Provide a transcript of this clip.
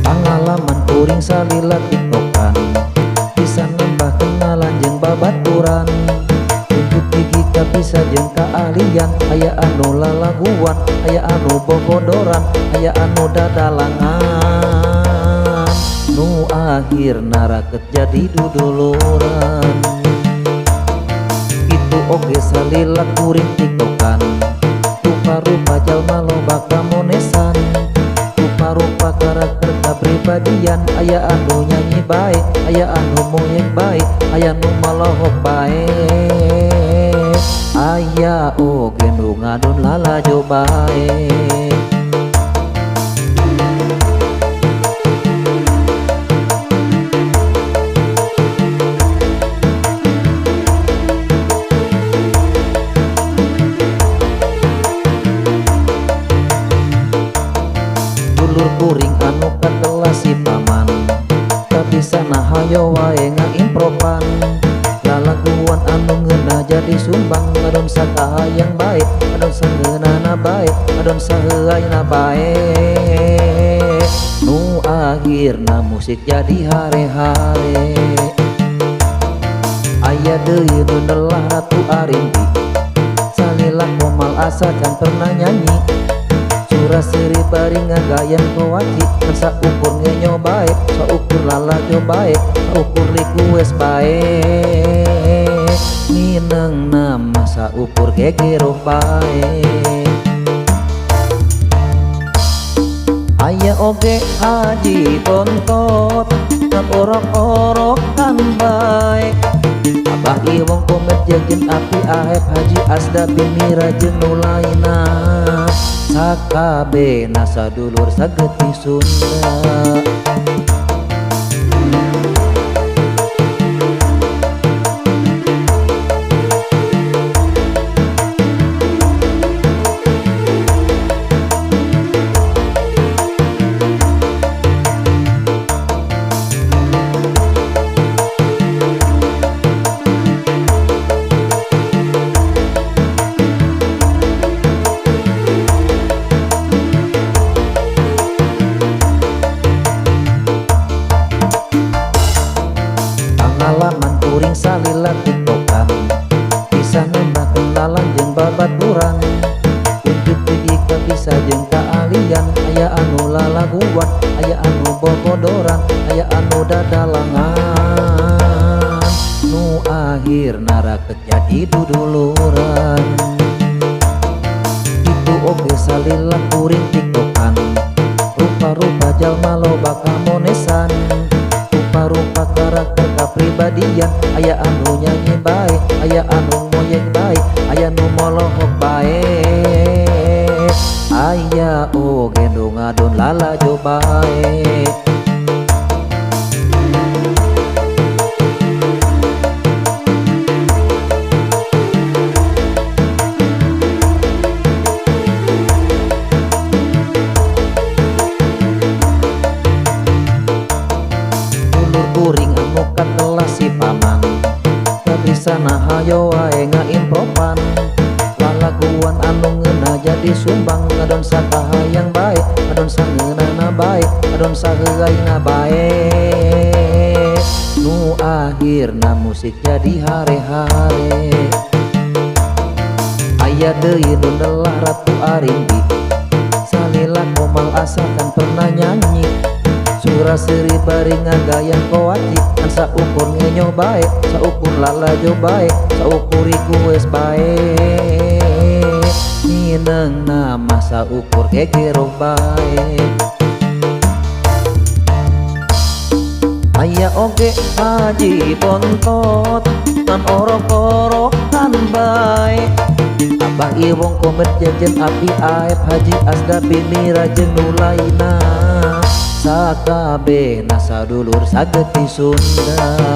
Pangalaman kuring salila tiktokan, bisa nambah kenalan jeung babaturan. Untuk gigi bisa jeung kaahlian, aya anu lalaguan, aya anu bobodoran, aya anu dadalangan. Nu akhirna raket jadi duduluran. Kitu oge salila kuring tiktokan, rupa-rupa jalma loba kamonesan, rupa-rupa karakter kapribadian. Aya anu nyanyi bae, aya anu moyek bae, aya nu malohok bae, aya oge nu ngadon lalajo bae. Dulur kuring anu katelah si paman, kabisa hayo wae ngaimpropan. Lalaguan anu ngeunah jadi sumbang, ngadon sakahayang bae, ngadon sangeunahna bae, ngadon saheuayna bae. Nu akhirna musik jadi hare-hare. Aya deui nu nelah Ratu Arimbi, salila komal asa can pernah nyanyi. Sura seuri bari ngagayan kowaci, ngan saukur ngenyo bae, saukur lalajo bae, saukur request bae. Mineng nama saukur gegeroh bae. Aya oge Haji Bontot, ngan orok-orokan bae. Abah Iwong Komet jeung Api Ahep, Haji Asda bin Mira jeung nu lainna. Sakabehna sadulur sagetih Sunda. Pangalaman kuring salila tiktokan, bisa nambah kenalan jeung babaturan. Unjuk gigi bisa jeung kaahlian, aya anu lalaguan, aya anu bobodoran, aya anu dadalangan. Nu akhirna raket jadi duduluran. Kitu oge salila kuring tiktokan, rupa-rupa jalma loba kamonesan, rupa-rupa karakter kapribadian. Aya anu nyanyi bae, aya anu moyek bae, aya nu molohok bae, aya oge nu ngadon lalajo bae. Dulur kuring anu katelah si paman, kabisa hayo wae ngaimpropan. Lalaguan anu ngeunah jadi sumbang, ngadon sakahayang bae, ngadon sangeunahna bae, ngadon saheuayna bae. Nu akhirna musik jadi hare-hare. Aya deui nu nelah Ratu Arimbi, salila komal asa can pernah nyanyi. Sura seuri bari ngagayan kowaci, ngan saukur ngenyo bae, saukur lalajo bae, saukur request bae. Mineng nama saukur gegeroh bae. Aya oge Haji Bontot, ngan orok-orokan bae. Bah Iwong, Komet, Jejen, Abdi, Aep, Haji Asda, Bini jeung nu lainna. Sakabehna sadulur sagetih Sunda.